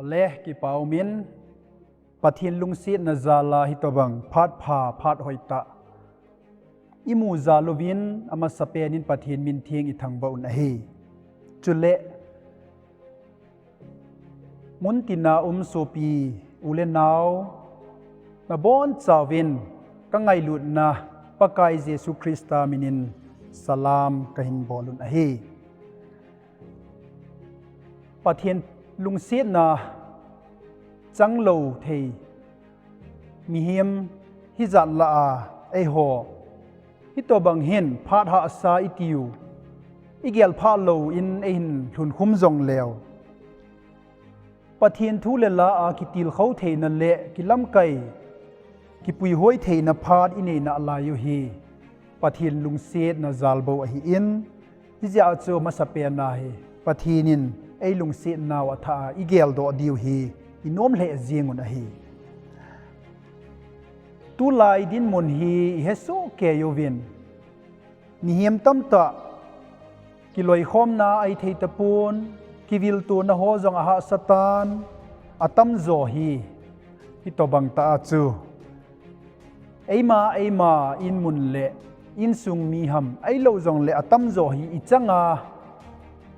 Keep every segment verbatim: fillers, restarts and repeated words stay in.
Le kipa umin, Pathen lungsetna jal a hitobang phat pha, phat hoitah imu jal uvin, amasapen in Pathen min theng ithangvah un ahi. Chule, muntina um sopi u le nau, nabonchauvin kangailutna Pakai Jesu Christa minin salam kahin bol un ahi. Pathen lungsetna changlou thei mihem hijat lah a eiho hitobang hin phat hahsa itiu, igel phah louvin eihin lhunkhum jongleu, Pathen thu le la a kitilkhou theina le kilamkai, kipuihoi theina phat inei nalai u hi Pathen lungsetna jal bou ahin, hijeh a chu amasapen a hi Pathen in eilungsetnau athah a igeldoh diu hi inom lheh jeng un ahi. Tulai dinmun hi ihesoh kei uvin, mihem tamtah kiloikhomna ahithei tapon, kiviltona ho jong ahahsa tan, atamjo hi hitobang tah a chu eima, eima inmun le insung mi ham ahilou jongle atamjo hi ichanga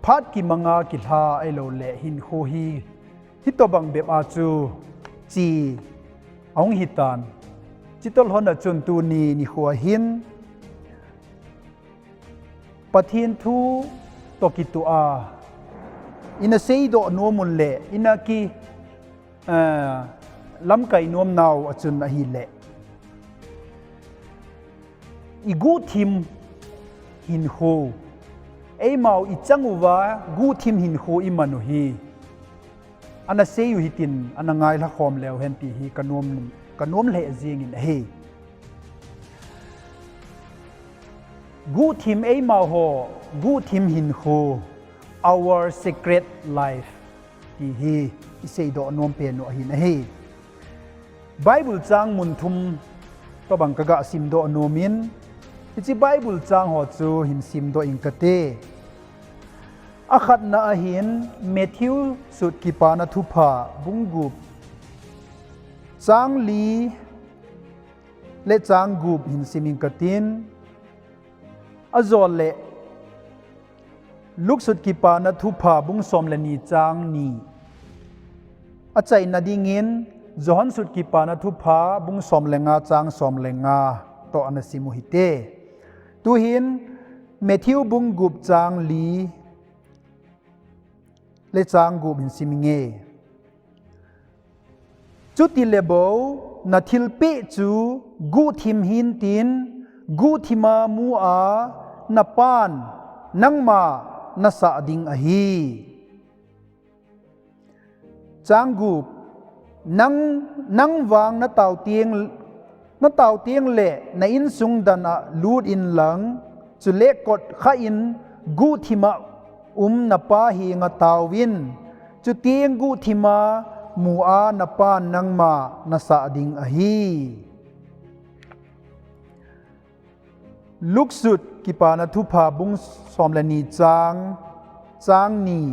phat kimanga kilha ahiloule hinkho hi hitobang bep a chu che ahung hitan. Chutobang a chun tuni nikho a hin Pathen thu toh kitoh a ina seidoh nom un le ina ki, eh, lamkai nomnau a chun ahile, iguhthim hinkho, eimau ichang uva guhthim hinkho iman u hi ana sei u hitin ana ngailha khom leu hen ti hi kanom, kanom lheh jengin ahi. Guhthim eimau ho, guhthim hinkho, our secret life ti hi iseidoh nom pen u ahin ahi. Bible chang mun thum tobang kaga simdoh nomin, hiche Bible chang ho chu hin simdoh ing kate. Akhatna ahin Matthew sut Kipana Thupha bung gup chang li le chang gup hin sim ing katin, ajole Luke sut Kipana Thupha bung som le ni chang ni, achaina dingin Johan sut Kipana Thupha bung som le nga chang som le nga toh ana sim u hite. Tuhin Matthew bung gup chang li le chang gup hin sim inge. Chutile bou, nathilpeh chu guhthim hintin, guhthima mu a napan nangma nasah ding ahi. Chang gup, nang, nang vang natao teng, natao tengle na insung dan a lut inlang, chule kot khat in guhthima um napa henga taovin, chuteng guhthima mu a napan nangma nasah ding ahi. Luke sut Kipana Thupha bung som le ni chang, chang ni.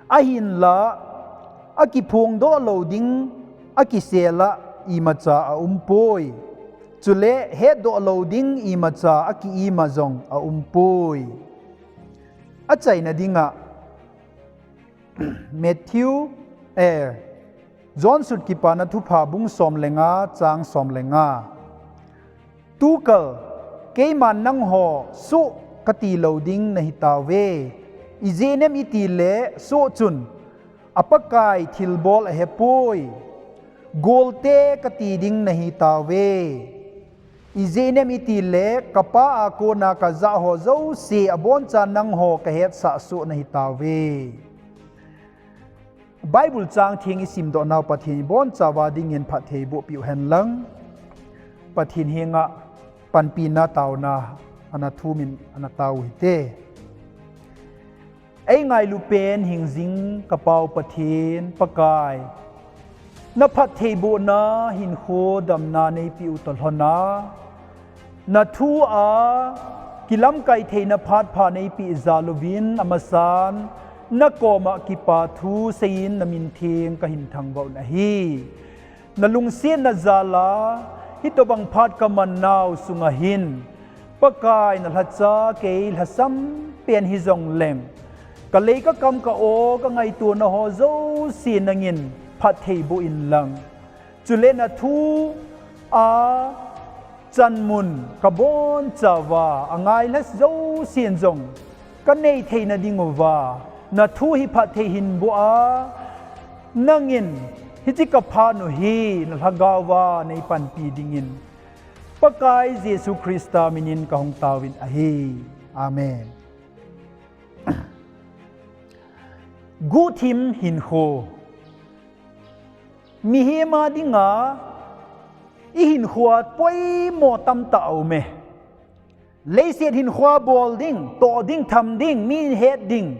Ahinla, akiphongdoh lou ding akisel a imacha aumpoi. Chule hetdoh lou ding imacha aki-ima jong aumpoi. Achaina dinga, Matthew, eh, John sut Kipana Thupha bung som le nga, chang som le nga. Tukal, keiman nangho soh kati lou ding nahitauve. Ijeh inem itile soh chun aPakai thilbol ahepoi. Golte kati ding nahitauve. Ijeh inem itile, kaPa a kona kajah ho jouse abonchan nangho kahetsah soh nahitauve. Bible chang theng isimdoh nau Pathen in ibonchauva dingin phatthei bohpeh uhen lang. Pathen henga panpina taona ana thumin ana tao uhite. Eingailu pen hingjing kaPau Pathen, Pakai, naphattheibohna hinkho damna neipeh u toh lhona, nathu a kilamkai theina phatpha neipeh jal uvin amasan, Na koma kipa thu seiyin na min theng ka hin thangvah un ahi. Na lungsetna jal a, hitobang phat ka man nau sunga hin, Pakai na lhacha kei lhasam pen hijong leng, ka lei ka kam ka aw ka ngaitona ho jouse nangin phatthei boh in lang. Chule na thu a chanmun ka bonchauva, a ngailha jousen jong ka nei theina dinguva, na thu hi phatthei hin boh a, nangin hiche ka phat u hi na lhagao va nei panpi dingin, Pakai Jesu Christa minin ka hung taovin ahi. Amen. Guhthim hinkho. Mihem a dinga i hinkho a poimo tamtah a um e. Leiset hinkho a bol ding, toh ding, tham ding, mi het ding,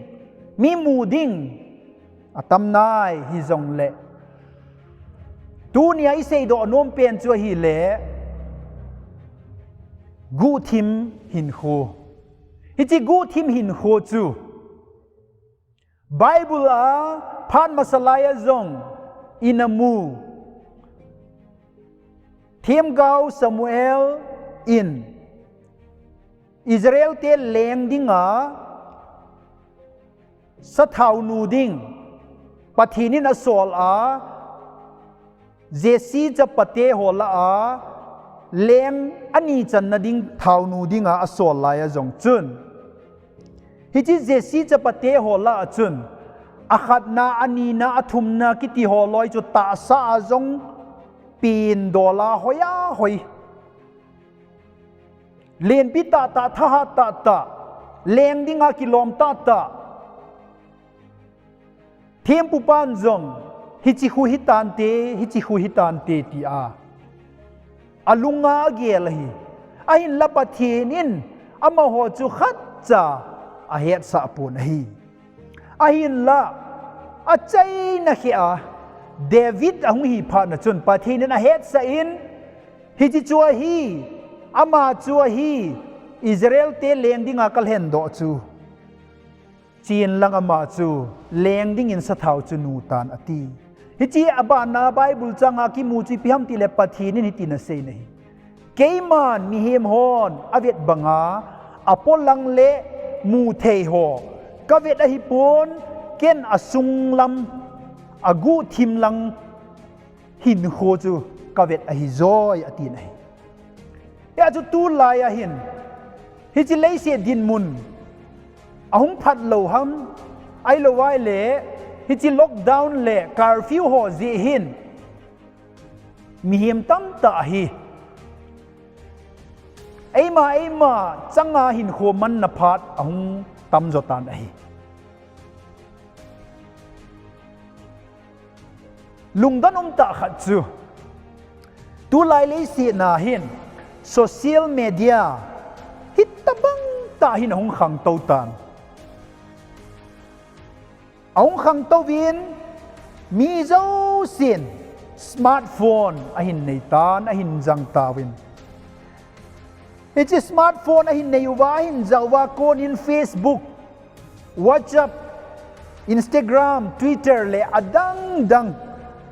mi mu ding, atam nai hijongle, tunia i seidoh nom pen chu ahile, guhthim hinkho. Hiche guhthim hinkho chu Bible a phat masa lai a jong ina mu. Themgao Samuel in Israel te leng dinga sathau nu ding Pathen in asol a, Jesse chapate ho lah a leng ani channa ding thau nu dinga asol lai a jong chun, hiche Jesse chapate ho lah a chun, akhatna, anina, athumna kiti ho loi chu tahsa a jong pen dola hoi a hoi. Lenpi tahtah, thahat tahtah, leng dinga kilom tahtah. Thempupan jong, hiche khu hitante, hiche khu hitante tia alunga agel ahi. Ahinla Pathen in amaho chu khatcha ahetsah pon ahi. Ahinla, achaina kheh a David ahung hi phat na chun Pathen in ahetsah in, hiche chu ahi, ama chu ahi, Israel te leng dinga kalhendoh chu. Chen lang ama chu leng dingin sathau chu nu tan ati. Hiche abana Bible changa kimu chu ipi ham tile Pathen in hitin asei nahi. Keiman mihem hon avet banga, apolang le muthei ho kavet ahipon, ken asunglam, aguhthim lang hinkho chu kavet ahi joi, atin ahi. Hia chu tulai ahin, hiche leiset dinmun ahung phat lou ham, ahilou vai le, hiche lockdown le curfew ho jeh hin, mihem tamtah hi eima, eima changa hinkho manna phat ahung tamjo tan ahi. Lungdon umtah khat chu, tulai leiset a hin social media hitobang tah hin ahung khangtou tan. Ahung khangtouvin, mi jousen smartphone ahin nei tan, ahin jang tauvin. Hiche smartphone ahin nei uva, ahin jang uva konin Facebook, WhatsApp, Instagram, Twitter le adang dang,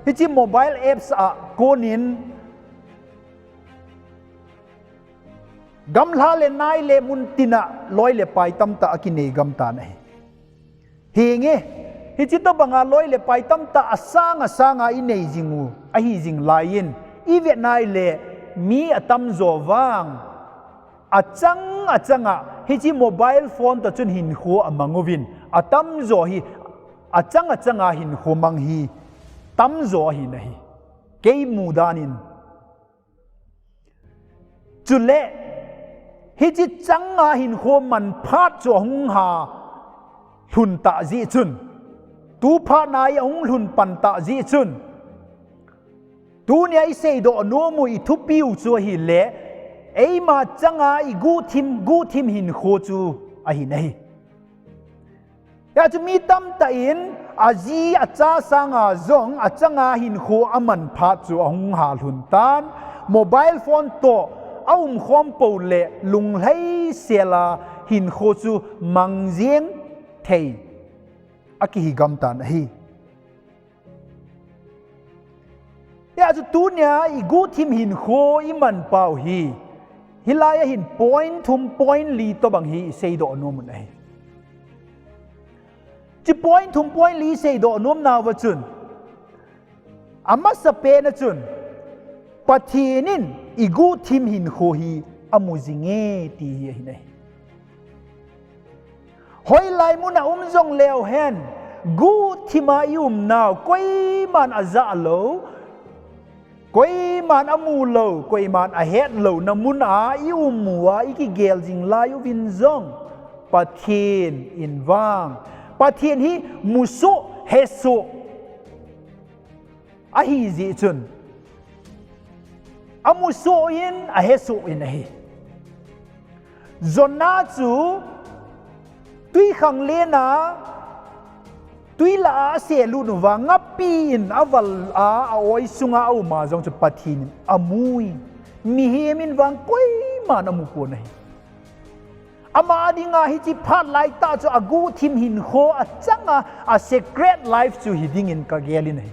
hiche mobile apps a konin gamla le nai le mun tina loi le pai tamtah akinei gam tan ahi. Henge, hiche tobanga loi le pai tamtah asang asanga inei jing u ahi jing laiyin, ivet nai le mi atamjo vang, achang achanga hiche mobile phone toh chun hinkho amang uvin, atamjo hi achang achanga hinkho mang hi tamjo ahi nahi. Kei mu danin. Chule, hiche changa hinkho man phat chu ahung ha lhun tah jeh chun, tu phat nai ahung lhun pan tah jeh chun, tunia iseidoh nom u, ithupiu chu ahile, eima changa iguhthim, guhthim hinkho chu ahi nahi. Hia chu mi tamtah in aji acha sanga jong achanga hinkho aman phat chu ahung ha lhun tan, mobile phone toh aumkhom pou le lunglhaisel a hinkho chu mang jeng thei. akihi gamtan ahi. Hijeh chun tunia i guhthim hinkho i manpau hi, hilai a hin point thum point li tobang hi i seidoh nom un ahi. Hiche point thum point li i seidoh nomnauva chun, amasapen a chun, Pathen in i guhthim hinkho hi amu jinge ti hi ahi nai. Hoilai muna um jong leuhen, guhthima i umnau, koiman ajah lou, koiman amu lou, koiman ahet louna muna i um uva, i kigel jing lai uvin jong, Pathen in vang, Pathen hi musoh, hesoh ahi jeh chun, amusoh in, ahesoh in ahi. Jonah chu twikhanglen a, twi lah a aselut uva, ngapi in aval a, a-oi sunga aum a jong chu Pathen in amu in, mihem in vang koiman amupon ahi. Ama dinga hiche phat laitah chu aguhthim hinkho achanga, a secret life chu hidingin kagel in ahi.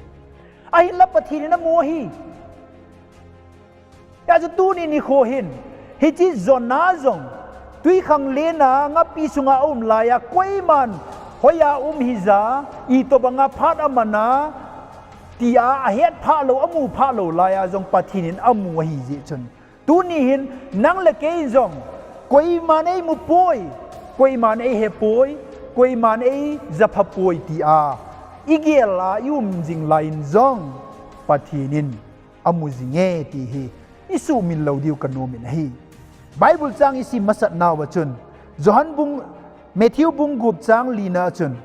Ahinla Pathen in amu ahi. Hijeh chun tuni nikho hin, hiche Jonah jong, twikhanglen a ngapi sunga aum laiya, koiman hoiya um hija, itobanga phat amana, tia ahet phah lou, amu phah lou laiya jong Pathen in amu ahi jeh chun, tuni hin nang le kei jong, koiman eimu poi, koiman eihe poi, koiman eijapha poi tia i gel a i um jing laiyin jong, Pathen in amu jinge ti hi i suhmil lou diu kanom in ahi. Bible chang i sim masatnauva chun, Johan bung, Matthew bung gup chang lina chun,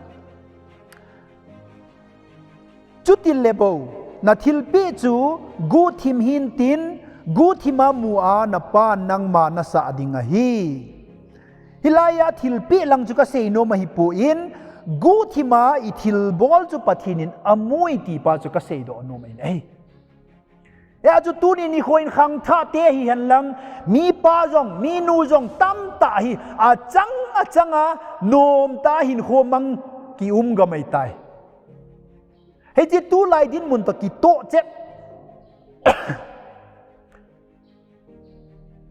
Chutile bou, na thilpeh chu guhthim hintin, guhthima mu a na Pan nangma nasah ding ahi. Hilaiya thilpeh lang chu kasei nom ahipoi, guhthima i thilbol chu Pathen in amui ti pa chu kaseidoh nom in ahi. Hijeh chun tuni nikho in khangthah te hihen lang, mipa jong, minu jong tamtah hi, achang achanga nomtah a hinkho mang kium gamai tai. Hiche tulai dinmun toh kitoh chet.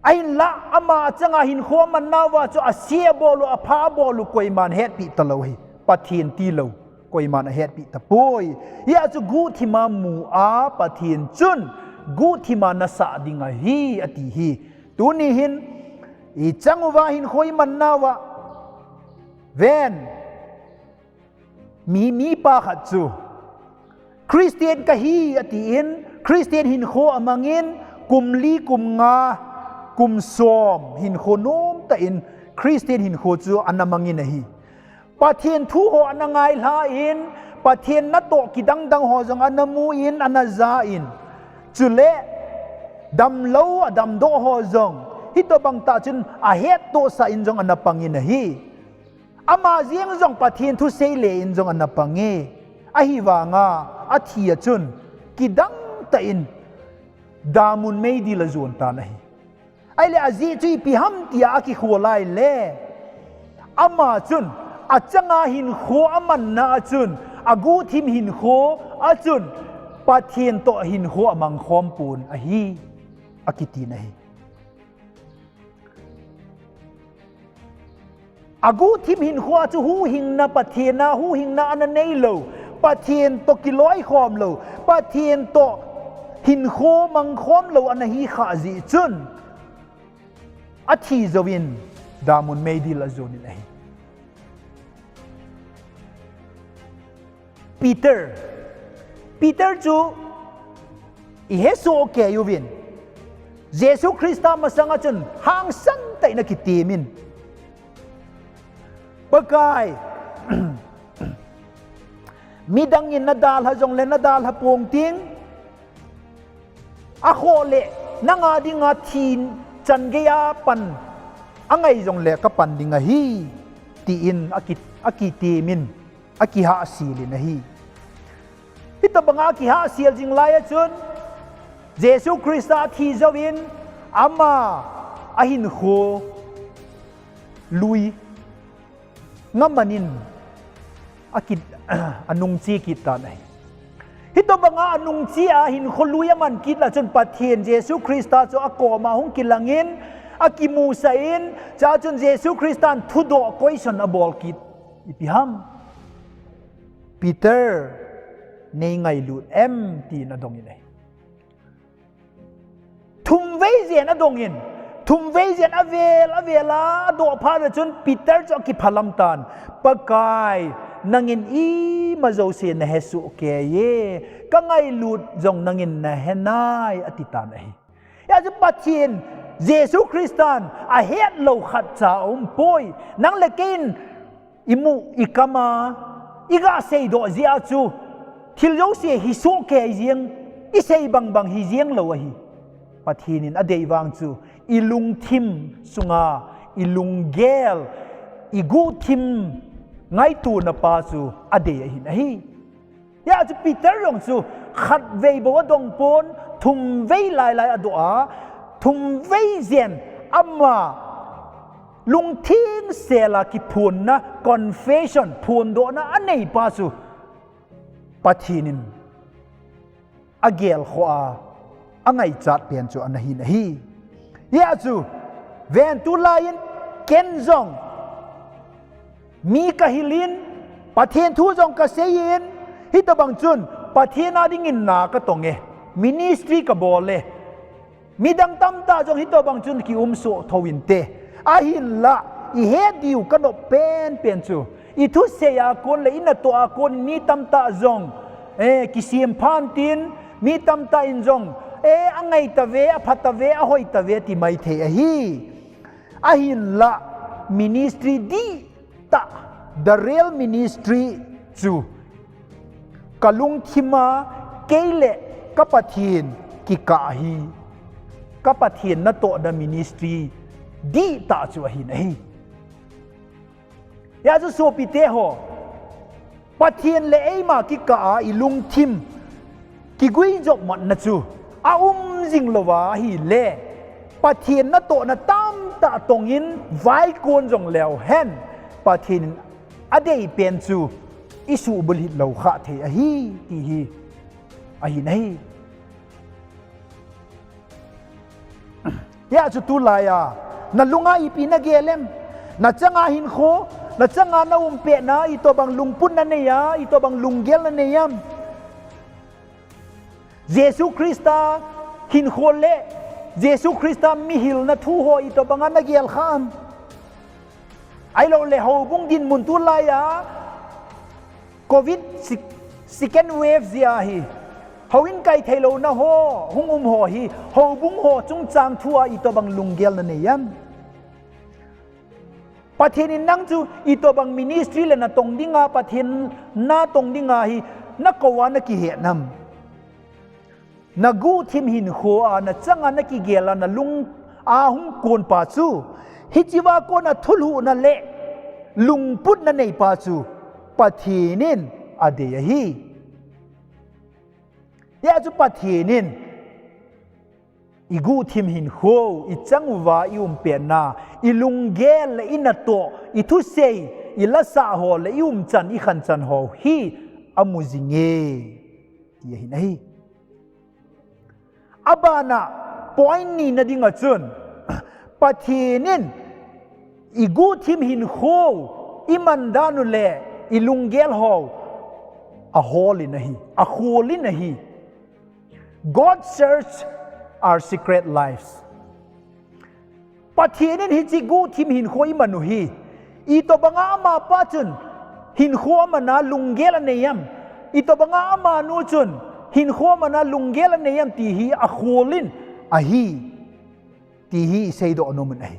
Ahinla, ama achanga hinkho amannauva chu ase abol u, apha abol u, koiman hetpeh talou ahi. Pathen tilou, koiman ahetpeh tapoi. Hijeh chun guhthima mu a Pathen chun, guhthima nasah ding ahi, ati hi. Tuni hin, ichang uva hinkho imannauva, ven, mi, mipa khat chu, Christian kahi atin, Christian hinkho amangin, kum li, kum nga, kum som, hinkho nomtah in, Christian hinkho chu ana mangin ahi. Pathen thu ho ana ngailhan, Pathen natoh kidangdang ho jong ana mun, ana jan. Chule, damlou, adamdoh ho jong, hitobang tah chun ahettohsah in jong ana pangin ahi. Ama jeng jong Pathen thu seile in jong ana pange. Ahivanga, athi a chun, kidangtah in, damun meidil ajon tan ahi. Ahile ajeh chu ipi ham tia akikhol ahile, ama chun, achanga hinkho amanna a chun, aguhthim hinkho a chun, Pathen toh hinkho amangkhom pon ahi, akitin ahi. Aguhthim hinkho a chu huhhingna Pathen a, huhhingna ana neilou, Pathen toh kiloikhom lou, Pathen toh hinkho mangkhom lou ana hikhah jeh chun, athi jouvin damun meidil ajonin ahi. Peter. Peter chu ihesoh kei uvin, Jesu Christa masanga chun hangsan tah in akitemin, Pakai, midang in nadalha jongle nadalha pong ting, akhoh le nanga dinga thi chan geiya pan angai jongle kapan ding ahi, tin aki, akitemin, akihahselin ahi. Hitobanga akihahsel jing lai a chun, Jesu Christa athi jouvin, ama ahinkho lui ngamanin, akit, anungche kit tan ahi. Hitobanga anungche a hinkho lui aman kit lah chun Pathen Jesu Christa chu akoma hung kilangin, akimusah in, chua chun Jesu Christan thudoh question abol kit. Ipi ham? Peter, nei ngailut em? tin adongin ahi. Thumvei jen adongin, thumvei jen avel, avel a, adoh phat chun Peter chu akiphalam tan. Pakai, nangin ima jouse nahe sohkei e, kangailut jong nangin nahe nai, ati tan ahi. Hijeh chun Pathen, Jesu Christan ahet lou khatcha aumpoi. Nang le kei in imu, ikam a, iga seidoh jeh a chu, thil jouse hi sohkei jeng, isei bangbang hi jeng lou ahi. Pathen in adei vang chu, ilungthim sunga, ilunggel, iguhthim ngaitona pa chu adei ahin ahi. Hijeh chun Peter jong chu khatvei bou adong pon, thumvei lailai adoh a, thumvei jen ama lungthim sel a kiphonna, confession, phondohna anei pa chu Pathen in agelkhoh a, angaichat pen chu ana hin ahi. Hijeh chun, ven tulai in ken jong mi kahil in, Pathen thu jong kasei in, hitobang chun Pathen a dingin na katong e, ministry kabol e. Midang tamtah jong hitobang chun kiumsoh thou inte. Ahinlah, ihet diu kanop penpen chu, ithusei a kon le inatoh a kon mi tamtah jong, eh, kisemphan tin, mi tamtah in jong, eh, angaitave, aphatave, ahoitave ti maithei ahi. Ahinlah, ministry dihtah, the real ministry chu kalungthim a kei le ka Pathen kikah ahi. Ka Pathen natohna ministry dihtah chu ahin ahi. Hijeh chun sopite ho, Pathen le eima kikah a ilungthim kiguijop matna chu aum jing louva ahile, Pathen natohna tamtah tongin vaikon jong leu hen, Pathen in adei pen chu isuhbulhit lou khah thei ahi, ti hi ahin ahi. Hijeh chun tulai a, nalunga ipi nagel em? Nachanga hinkho, nachanga naumpehna, itobang lungput nanei a, itobang lunggel nanei am? Jesu Christa hinkho le Jesu Christa mihilna thu ho itobanga nagel khah am? Ahilouleh houbung dinmun tulai a Covid sec-, second wave jeh a hi, houin kai theilouna ho hung um ho hi, houbung ho chungchang thu a itobang lunggel nanei am? Pathen in nang chu itobang ministry le natong dinga, Pathen natong dinga hi nakou a nakihet nam? Naguhthim hinkho a, nachanga nakigel a, nalung a hung kon pa chu, hichea kona thulhuhna le lungput nanei pa chu Pathen in adei ahi. Hijeh chun Pathen in iguhthim hinkho, ichang uva iumpehna, ilunggel le inatoh, ithusei, ilasah ho le iumchan, ikhanchan ho hi amu jinge, ti ahin ahi. Abana point nina dinga chun, Pathen in iguhthim hinkho, iman dan u le ilunggel ho aholin ahi, akholin ahi. God search our secret lives. Pathen in hiche guhthim hinkho iman u hi, itobanga amapa chun hinkho amana lunggel anei am? Itobanga amanu chun hinkho amana lunggel anei am ti hi akholin ahi, ti hi iseidoh nom in ahi.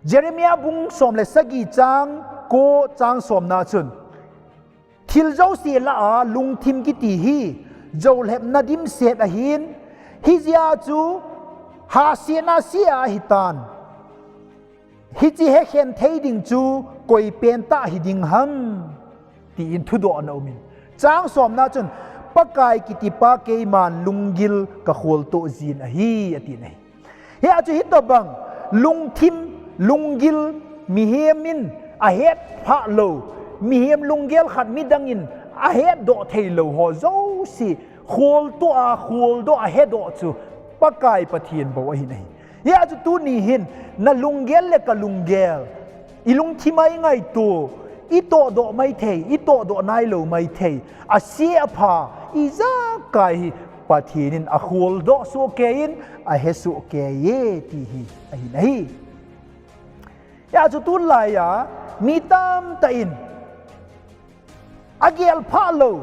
Jeremiah bung som le sagi chang ko chang somna chun, thil jouse lah a lungthim kiti hi joulhepna dimset ahin, hijeh a chu hahsetna sea ahitan. Hiche hekhen thei ding chu koi pentah hiding ham, tin thudohna aumin. Chang somna chun, Pakai kitipa keiman lunggil kakholtoh jin ahi, atin ahi. Hijeh a chu hitobang lungthim, lunggil, mihem in ahetphah lou, Mihem lunggel khat midang in ahetdoh theilou ho jouse, kholtoh a, kholdoh a hedoh chu Pakai Pathen bou ahi nahi. Hijeh chun tuni hin, nalunggel le kalunggel, ilungthim a ingaito, itohdoh maithei, itohdoh nailou maithei, ase apha, ijakai hi Pathen in akholdoh sohkei in, ahe sohkei e, ti hi ahi nahi. Hijeh chun tulai a, mi tamtah in, agel phah lou,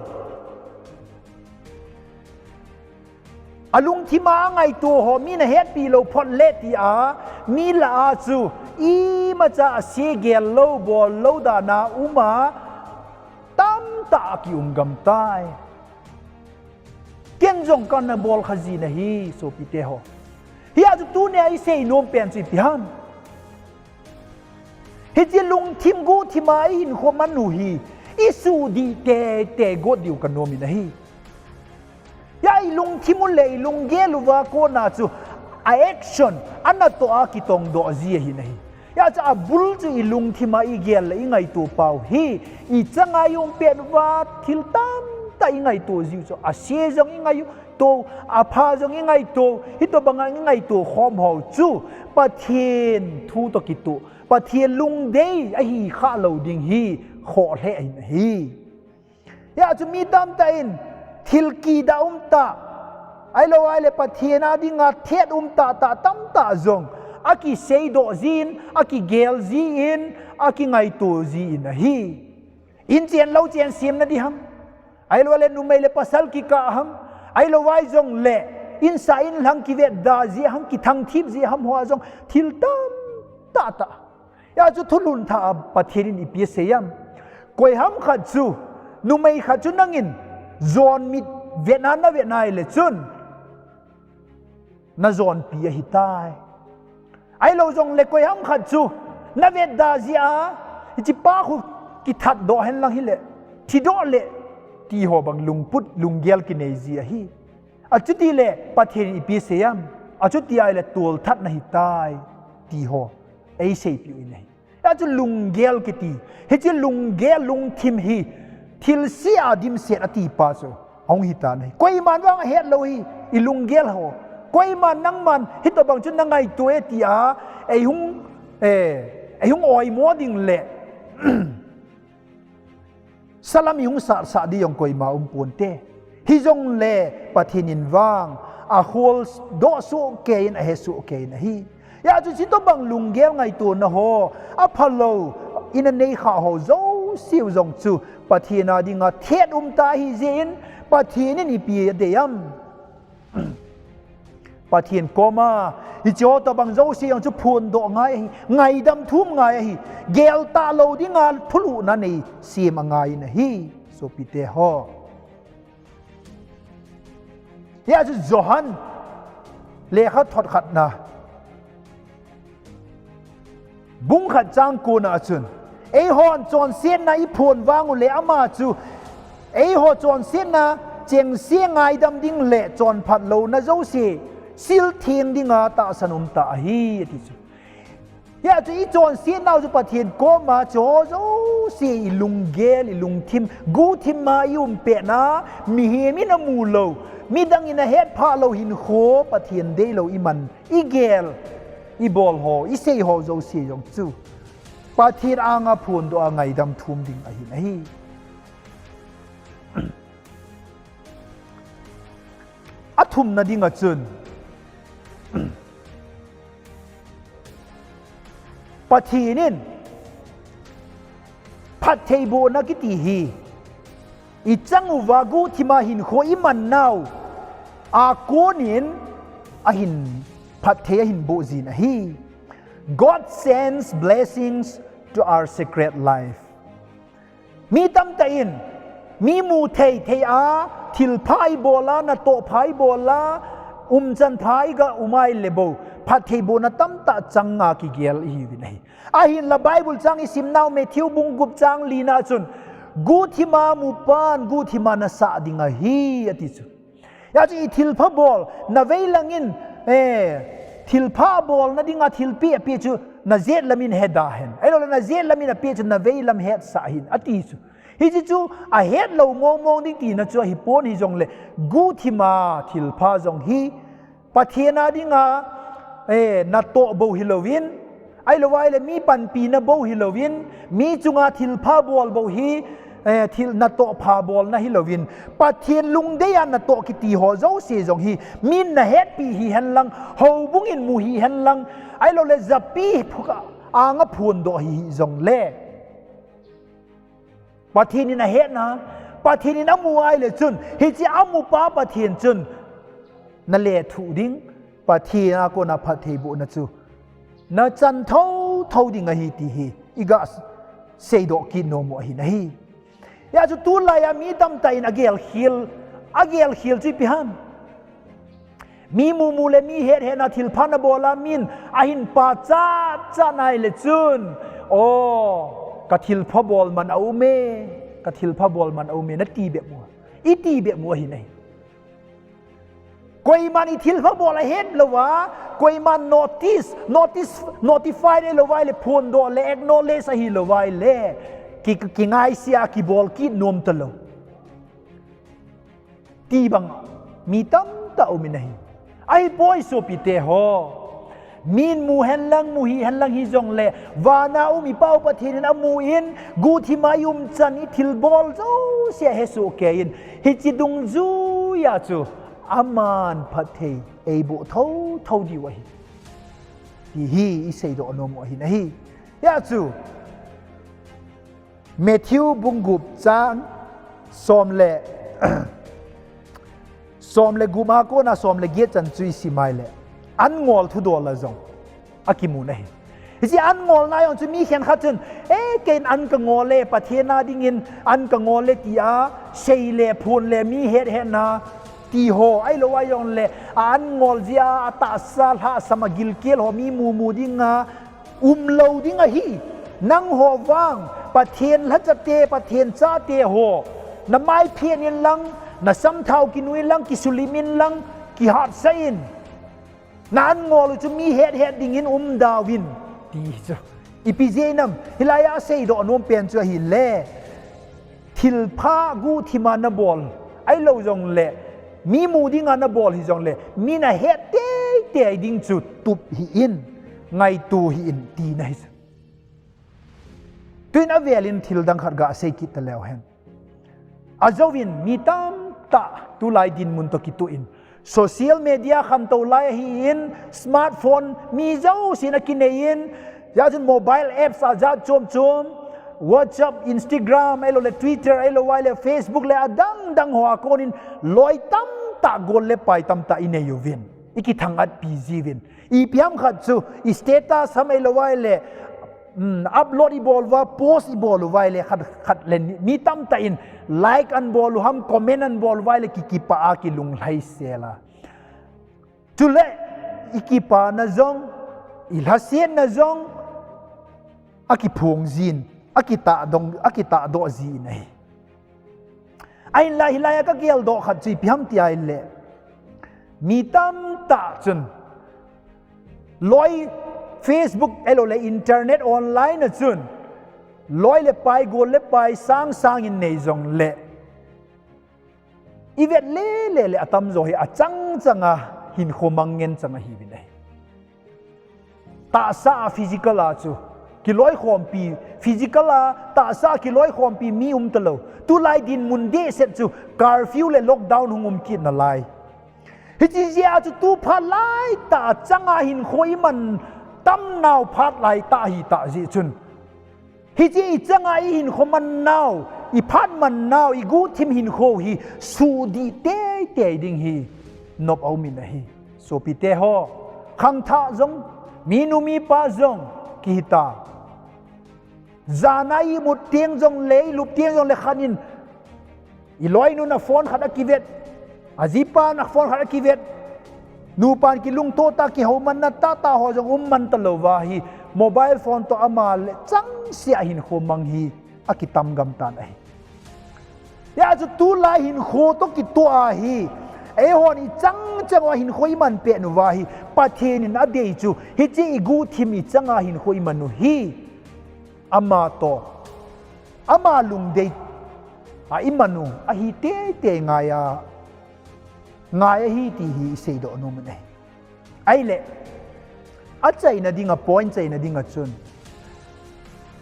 alungthim a angaito ho, mi nahetpi lou phot le tia, mi lah a chu, imacha ase gel lou, bol lou dan a um a, tamtah akium gam tai. Ken jong kana bol kha ji nahi, sopite ho. Hijeh chun tunia isei nom pen chu ipi ham. Hiche lungthim guhthim a ihinkho man u hi, isuhdih teitei got diu kanom in ahi. Hijeh a ilungthim u le ilunggel uva kona chu, a action, anatoh a kitongdoh ji ahi nahi. Hijeh chun abul chu ilungthim a igel le ingaito pau hi, ichan a ium pet uva thil tamtah ingaito jiu chu, ase jong ingaito, apha jong ingaito, hitobang a ingaito khom ho chu, Pathen thu toh kitoh, Pathen lungdei ahi khah lou ding hi khoh lheh ahi nahi. Hijeh chun mi tamtah in thil kidah um tah, ahilou ahile Pathen a dinga thet um tahtah tamtah jong akiseidoh jin, akigel jin, akingaito jin ahi. In chen lou chen semna ding ham, ahilou le numei le pasal kikah ham, ahilou vai jongle insah inlhang kivetda jeh ham, kithangthip jeh ham hoa jong thil tamtah tah. Hijeh chun thulhun thah a Pathen in ipi asei em. Koiham khat chu, numei khat chu nangin jonmit vetna navet nai le chun, najonpi ahitai. Ahilou jongle koiham khat chu, navetda jeh a, hichepa khu kithatdoh henlang hile, thidoh le, ti ho bang lungput, lunggel kinei ji ahi. Achuti le Pathen in ipi asei em. Achuti ahile tolthat nahitai, ti ho eiseipeh u ahi nahi. Hijeh chun lunggel kiti, hiche lunggel lungthim hi thilse a dimset atipa chu ahung hita nahi. Koiman vang ahet lou hi, ilunggel ho. Koiman nangman hitobang chu nangaito e tia, eihung, eh, eihung oimo ding le salam ihung satsah ding jong koima umponte. Hijongle Pathen in vang akholdoh sohkei in, ahe sohkei in ahi. Hijeh chun hitobang lunggel ngaitona ho, aphalou, ina neikhah ho jouseu jong chu Pathen a dinga thet umtah ahijeh in, Pathen in ipi adei em. Pathen koma hicheho tobang jouse jong chu phondoh ngai ahi, ngaidam thum ngai ahi, geltah lou dinga thulhuhna neisem angai in ahi, sopite ho. Hijeh chun Johan lekhathot khatna, bung khat chang kona chun, eihon chonsetna iphon vang ule ama chu, eiho chonsetna chengse ngaidam ding le chonphat louna jouse siltheng dinga tahsan umtah ahi, ati chu. Hijeh chun ichonsetnau chu Pathen koma chuho jouse ilunggel, ilungthim, guhthim a ium petna, mihem in amu lou, midang in ahetphah lou hinkho, Pathen deilou iman, igel, ibol ho, isei ho jouse jong chu Pathen anga phondoh a ngaidam thum ding ahi nahi. Athumna dinga chun, Pathen in phattheibohna kiti hi, ichang uva guhthima hinkho imannau a konin ahin phatthei ahin boh jin ahi. God sends blessings to our secret life. Mi tamtah in, mi mu thei thei a, thilpha ibol a, natoh pha ibol a, umchan pha iga um a ahile bou, phattheibohna tamtah changa kigel ihiuvin ahi. Ahinla Bible chang isimnau Matthew bung gup chang lina chun, guhthima mupan guhthima nasah ding ahi, ati chu. Hijeh chun ithilpha bol, navei langin, eh, thilpha bolna dinga thilpeh apeh chu, na jet lamin heda hen. Ahilouleh na jet lamin apeh chu na vei lam hetsah hin, ati chu. Hiche chu ahet lou mong mong ding tina chu ahipon hijongleh, guhthima thilpha jong hi, Pathen a dinga, eh, natoh bou hilouvin, ahilouva ahileh mi panpina bou hilouvin, mi chunga thilpha bol bou hi, eh, thil natoh pha bolna hilouvin, Pathen lungdei a natoh kiti ho jouse jong hi, min nahetpi hihen lang, houbung in mu hihen lang, ahilouleh japi phuka anga phondoh hi hijongleh, Pathen in ahetna, Pathen in amu ahileh chun, hiche amupa Pathen chun, nalethuh ding, Pathen a kona phattheibohna chu nachan thotho ding ahi ti hi iga seidoh kit nom u ahi nahi. Hijeh chun tulai a mi tamtah in agelkhel, agelkhel chu ipi ham? Mi mumu le mi hethetna thilpha nabol a min ahin pachat chat nahileh chun, o, ka thilpha bol man aume, ka thilpha bol man aume, nati bep u, iti bep u ahi nahi. Koiman ithilpha bol ahet louva, koiman notice, notice, notify ahilouva ahileh phondoh le acknowledge ahilouva ahileh, ki, kingaisea kibol kit nom talou, ti banga mi tamtah umin ahi. Ahipoi sopite ho, min mu henlang, mu hih henlang hijongleh, vana um ipau Pathen in amun, guhthima iumchan ithilbol jouse ahesoh keiyin, hiche dungjuiya chu aman phatthei eiboh thotho diu ahi, ti hi iseidoh nom u ahi nahi. Hijeh chun Matthew bung gup chang som le, som le gup a kona som le get chan chu isim ahileh, an ngol thudol a jong akimu nahi. Hiche an ngolna jong chu mi khenkhat chun, e, keiin an kangol e, Pathen a dingin an kangol e tia seile phonle mi hethetna ti ho, ahilou a jongleh a an ngol jeh a atahsa lhahsam a gilkel ho mi mumu dinga umlou ding ahi. Nangho vang Pathen lhachate, Pathen chate ho, namaiphen inlang, nasamthao kinu inlang, kisulim inlang, kihatsah in, na an ngol u chu mi hethet dingin umdauvin, ti chu. Ipi jeh ham, hilai a seidoh nom pen chu ahileh, thilpha guhthima nabol ahilou jongleh, mi mu dinga nabol hijongleh, min ahet teitei ding chu tup hih in, ngaito hih in, tina ahi chu. Tuin avelin thildang khat gasei kit taleu hen. Ajouvin mi tamtah tulai dinmun toh kitoh in, social media khantou lai ahin, smartphone mi jousen akinei in, hijeh chun mobile apps ajat chom chom, WhatsApp, Instagram, ahilouleh Twitter, ahilou ahileh Facebook le adang dang hoa konin loi tamtah, gol le pai tamtah inei uvin, ikithangatpi jiuvin. Ipi ham khat chu, i status ham ahilou ahileh, upload ibol uva, post ibol uva ahileh, khat, khat le ni, mi tamtah in like anbol u ham, comment anbol uva ahileh, kikipah a kilunglhaisel a, chule ikipana jong, ilhasetna jong akiphong jin, akitahdoh jin ahi. Ahinla hilai a kageldoh khat chu ipi ham ti ahileh, mi tamtah chun loi Facebook ahilouleh internet online a chun loi le pai, gol le pai sang sangin nei jongleh, ivet lele leh atamjo hi achang changa hinkho mang ngen chang ahiuvin ahi. Tahsa a physical a chu kiloikhompi, physical a tahsa a kiloikhompi mi umtalou. Tulai dinmun dehset chu curfew le lockdown hung um kit nalai. Hiche jeh a chu tu phat laitah a changa hinkho iman tamnau phat laitah ahitah jeh chun, hiche ichanga ihinkho mannau, iphat mannau, iguhthim hinkho hi suhdih teitei ding hi nop aumin ahi. Sopite ho, khangthah jong, minu mipa jong kihita. Jana imut teng jongle, ilup teng jongle khat in, iloinun a phone khat akivet, ajipan a phone khat akivet, nupan kilungtoh tah, kihoumanna tahtah ho jong umman talouva hi, mobile phone toh ama le changseh a hinkho mang hi akitam gamtan ahi. Hijeh chun tulai hinkho toh kitoh a hi, Eihon ichang chang uva hinkho iman pet uva hi, Pathen in adei chu, hiche iguhthim ichanga hinkho iman u hi, ama toh, ama lungdei a iman u ahi teitei ngai a, ngai ahi ti hi iseidoh nom in ahi. Ahile, achaina dinga, point chaina dinga chun,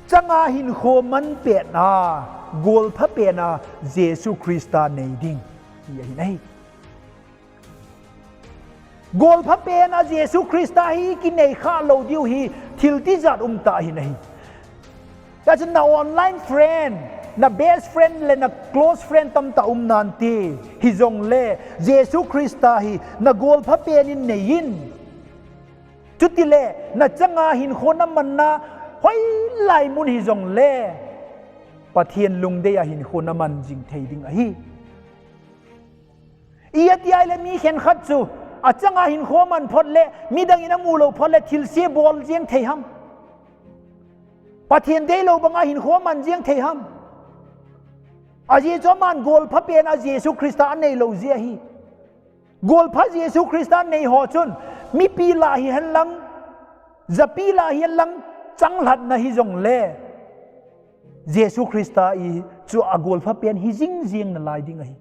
changa hinkho man pet a, golpha pen a Jesu Christa nei ding ti ahi nahi. Golpha pen a Jesu Christa hi kinei kha lou diu hi thil tijat um tah ahi nahi. Hijeh chun na online friend, na best friend le na close friend tamtah um nante, hijongle Jesu Christa hi na golpha pen in nei in. Chutile na changa hinkho na manna hoilai mun hijongle Pathen lungdei a hinkho na man jing thei ding ahi. Iti ahile mi khenkhat chu achanga hinkho man phot le, midang in amu lou phot le thilse bol jeng thei ham? Pathen deilou banga hinkho man jeng thei ham? Ajeh chu aman golpha pen a Jesu Christa anei lou jeh ahi. Golpha Jesu Christa nei ho chun, mipi lah hihen lang, japi lah hihen lang, changlhatna hijongle, Jesu Christa i chu agolpha pen hi jingjing nalai ding ahi.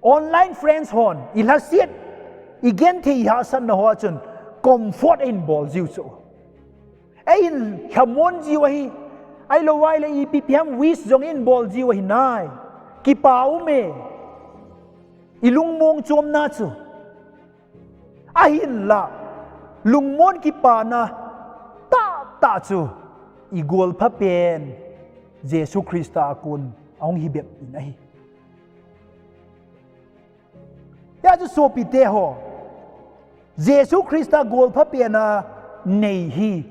Online friends hon, ilhaset, igenthei ihahsatna ho chun, comfort in bol jiu chu. Eihin lhamon jiu ahi, ahilou vaile ipi pi ham wish jong in bol jiu ahi nai. Kipa um e, ilungmong chomna chu. Ahinla, lungmon kipana tahtah chu, igolpha pen Jesu Christa a kon ahung hi bep in ahi. Hijeh chun sopite ho, Jesu Christa golpha pen a nei hi,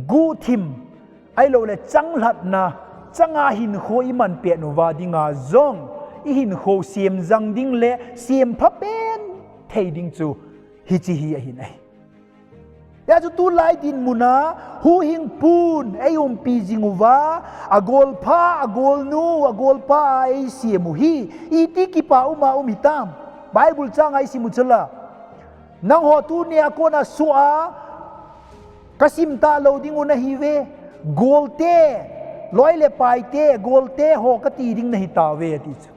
guhthim, ahilouleh changlhatna, changa hinkho iman pet uva dinga jong, ihinkho semjang ding le sempha pen thei ding chu hiche hi ahin ahi. Hijeh chun tulai dinmun a, huhhingpun eiumpi jing uva, agolpha, agolnu, agolpa a eisem u hi, iti kipa uma um hitam? Bible chang a isim u chula. Nangho tunia kona soh a, kasim talou ding u nahiuve, golte, loi le paite, golte ho kati ding nahitauve, ati chu.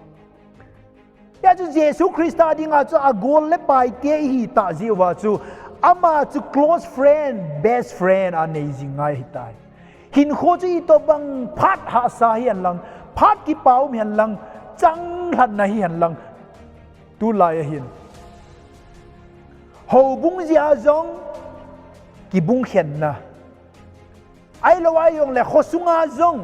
Hijeh chun Jesu Christa dinga chu agol le paite ihitah jeh uva chu, ama chu close friend, best friend a nei jing ngai ahitai. Hinkho chu itobang phat hahsa hihen lang, phat kipa um hihen lang, changlhatna hihen lang, tulai ahin, houbung jeh a jong kibungkhenna, ahilou ahijongle khosunga jong,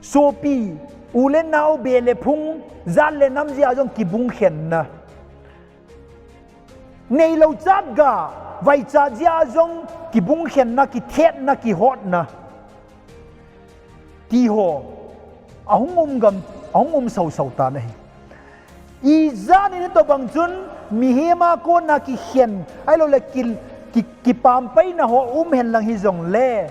sopi, u le nao, be le phung, jat le nam jeh a jong kibungkhenna, neilou chatga, vaichat jeh a jong kibungkhenna, kithetna, kihotna, tiho ahung um gam, ahung um sausau tan ahi. Ijat in itobang chun mihem a kona kikhen, ahilouleh ki, ki, kipampaina ho um henlang hijongle,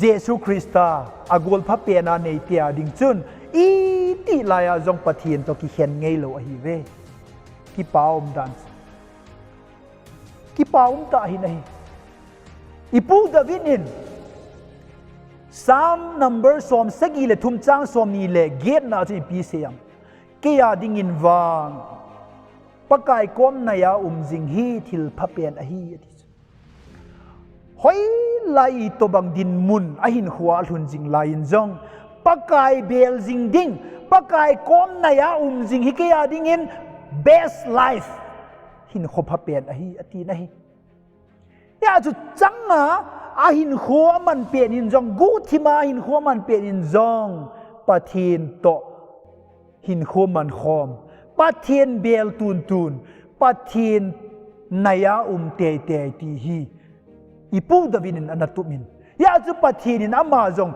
Jesu Christa agolpha pen a neite a ding chun, itih lai a jong Pathen toh kikhen ngeilou ahiuve. Kipa um dan, kipa um tah ahi nahi. Ipu David in Psalm number somsagi le thum chang somni le getna chun ipi asei em? Keia dingin vang Pakai kom nai a um jing hi thilpha pen ahi, ati chu. Hoilai itobang dinmun a hinkhoa alhun jing lai in jong, Pakai bel jing ding, Pakai kom nai a um jing hi keia dingin best life, hinkho pha pen ahi, ati nahi. Hijeh chun changa ahinkho aman pen in jong, guhthima ahinkho aman pen in jong, Pathen toh hinkho mankhom, Pathen bel tuntun, Pathen nai a um teitei ti hi ipu David in ana tup in. Hijeh chun Pathen in ama jong,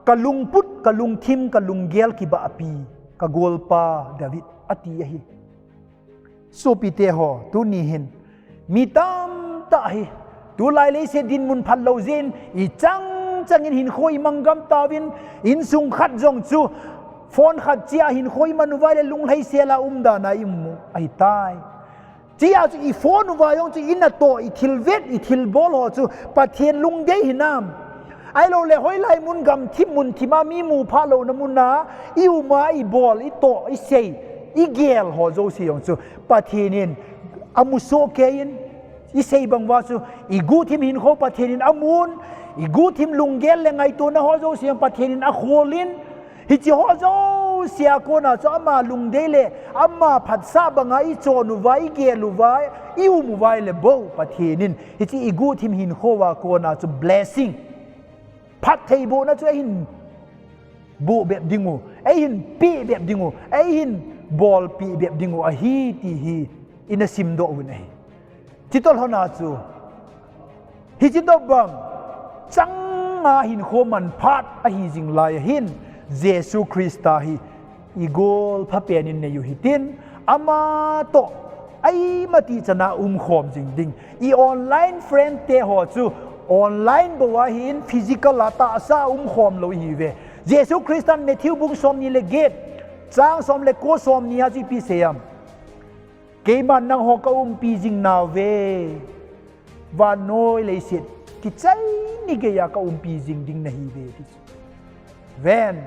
ka lungput, ka lungthim, ka lunggel kibahpi, ka golpa David, ati ahi. Sopite ho, tuni hin mi tamtah hi tulai leiset dinmun phalou jeh in, ichang changin hinkho imang gam tauvin, insung khat jong chu Phone khat chia hinkho iman uva le lunglhai sela umdan a imu ahitai. Chia chu iphone uva jong chu inatoh, ithilvet, ithilbol ho chu Pathen lungdei hinam? Ahilou le hoilai mun gamthim mun thima mi muphah louna muna ium a, ibol, itoh, isei, igel ho jouse jong chu Pathen in amusoh kei in, isei bang uva chu iguhthim hinkho Pathen in amun, iguhthim lunggel le ngaitona ho jouse jong Pathen in akholin, hiche ho jouse a kona chu ama lungdei le ama phatsah banga ichon uva, igel uva, ium uva le bou Pathen in hiche iguhthim hinkho a kona chu blessing, phattheibohna chu eihin boh bep dingu, eihin peh bep dingu, eihin bolpeh bep dingu ahi ti hi ina simdoh uvin ahi. Chutobang a chu, hiche tobang changa hinkho manphat ahi jing lai ahin, Jesu Christa hi igol phapen in neiu hitin, amatoh aimati chana umkhom jing ding. I online friend te ho chu online bou ahin, physical a tahsa umkhom lou ihiuve. Jesu Christan Matthew bung somni le get, chang som le ko, somni a chu ipi asei em? Keiman nangho kaumpi jing nauve. Vannoi leiset kichaini geiya kaumpi jing ding nahiuve ti chu. Ven,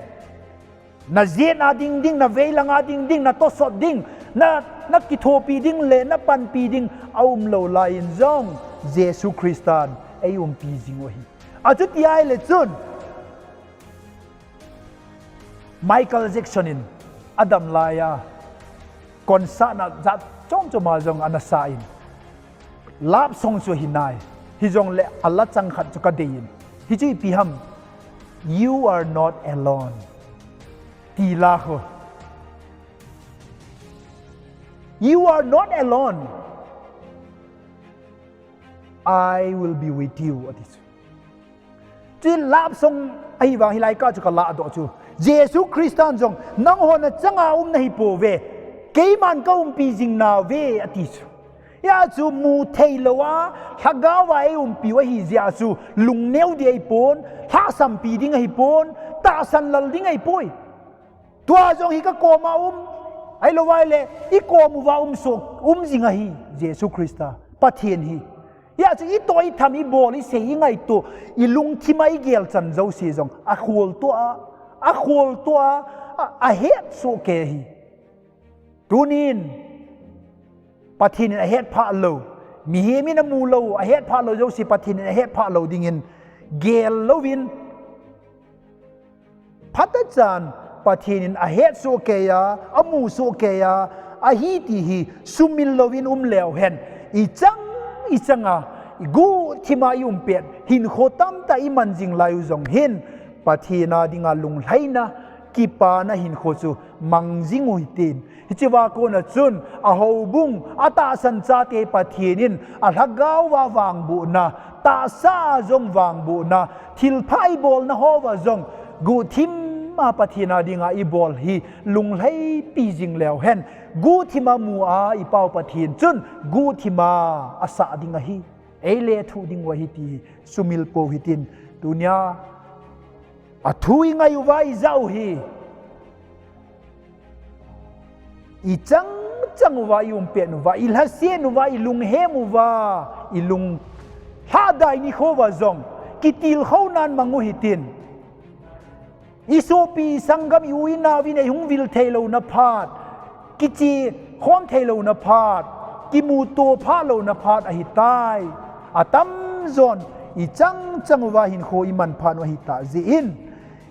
najeh a ding ding, naveilang a ding ding, natosot ding, na, nakithopi ding le napanpi ding aumlou laiyin jong Jesu Christan eiumpi jingu ahi. Achuti ahile chun Michael Jackson in adam laiya concert na jat chom chom a jong ana sa in, love song chu ahi nai. Hijongle ala chang khat chu kadei in, hichu ipi ham? "You are not alone," ti la ho. "You are not alone. I will be with you," ati chu. Chu love song ahi vang hilai kah chu kaladoh chu, Jesu Christan jong nangho nachanga um nahipouve, keiman kaumpi jing nauve ati chu. Hia chu mutheilou a, lhagao a eiumpiu ahi jeh a chu lungneo ding ahipon, lhahsampi ding ahipon, tahsan lal ding ahipoi. Tua jong hi kakoma um, ahilou vai le, ikom uva um soh, um jing ahi, Jesu Christa, Pathen hi. Hia chu itoh itham, ibol, isei, ingaito, ilungthim a igel chan jouse jong akholtoh a, akholtoh a, a, ahetsoh kei ahi. Tunin, Pathen in ahetphah lou, mihem in amu lou, ahetphah lou jouse Pathen in ahetphah lou dingin gel louvin, phatechan Pathen in ahetsoh kei a, amusoh kei a, ahi ti hi sumil louvin um leu hen, ichang ichang a, iguhthim a ium pet hinkho tamtah iman jing lai u jong hin, Pathen a dinga lunglhaina, kipana hinkho chu mang jing u hitin, hichea kona chun, ahoubung, atahsan chate Pathen in alhagao a vangbohna, tahsa a jong vangbohna, thilpha ibolna hoa jong guhthim a Pathen a dinga ibol hi lunglhaipi jing leu hen, guhthim a mu a iPau Pathen chun guhthim a asah ding ahi, eilethuh ding u ahi ti hi sumil pou hitin, tunia athu ingai uva ijah u hi, ichang chang uva ium pet uva, ilhasen uva, ilunghem uva, ilung lhadai nikho uva jong kitilkhounan mang u hitin, isopi isanggam, i-u inao in eihung vil theilouna phat, kiche khom theilouna phat, kimuto phah louna phat ahitai. Atamjon ichang chang uva hinkho iman phat u ahitah jeh in,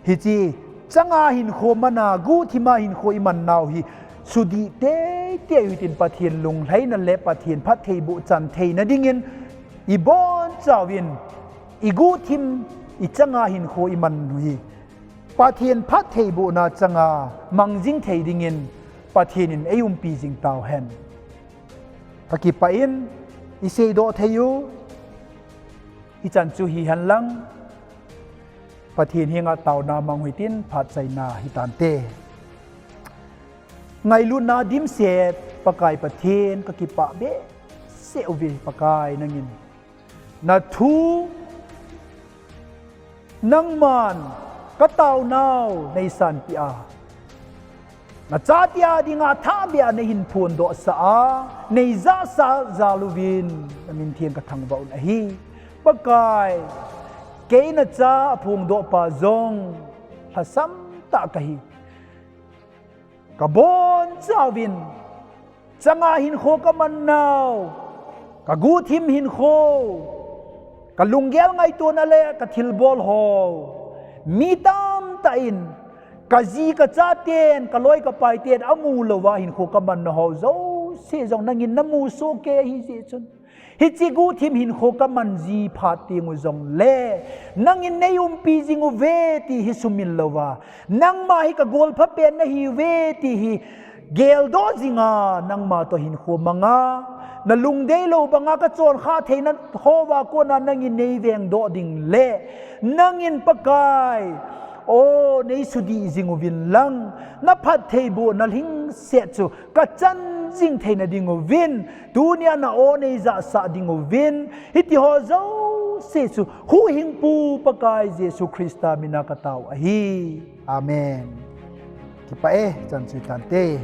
hiche changa hinkho man a, guhthim a hinkho iman nau hi sudih teitei u hitin, Pathen lunglhaina le Pathen phattheiboh chan theina dingin ibonchauvin, iguhthim, ichanga hinkho iman u hi Pathen phattheibohna changa mang jing thei dingin Pathen in eiumpi jing tauhen. Kakipah in, iseidoh thei u hichan chu hihen lang, Pathen henga taona mang u hitin, phatchaina hitante. Ngailutna dimset Pakai Pathen, kakipah behseh uve Pakai nangin. Nathu, nangman kataonau neisanpeh a, Nachate a dinga thahbeh a nahin phondohsah a, neijahsah jal uvin, namin theng kathangvah un ahi. Pakai, kei nacha aphongdohpa jong lhasam tah kahi. Kabonchauvin, changa hinkho kaman nau, kaguhthim hinkho, kalunggel ngaitona le kathilbol ho, mi tamtah in, kaji kachaten, kaloi kapaiten amu louva hinkho kamanna ho jouse jong nangin namu sohkei ahijeh chun, hiche guhthim hinkho kaman ji phat tengu jongle, nangin neiumpi jinguve ti hi sumil louva, nangma hi kagolphapen nahiuve ti hi geldoh jinga, nangma toh hinkho manga, nalungdeilou banga kachonkhah theina hoa kona nangin neivengdoh ding le, nangin Pakai, o, neisudih jinguvin lang, naphattheibohna lhingset chu kachan jing theina dinguvin, tunia na-o neijahsah dinguvin, hitiho jouse chu huhhingpu Pakai Jesu Christa mina katao ahi. Amen. Kipah e, chan chu tante.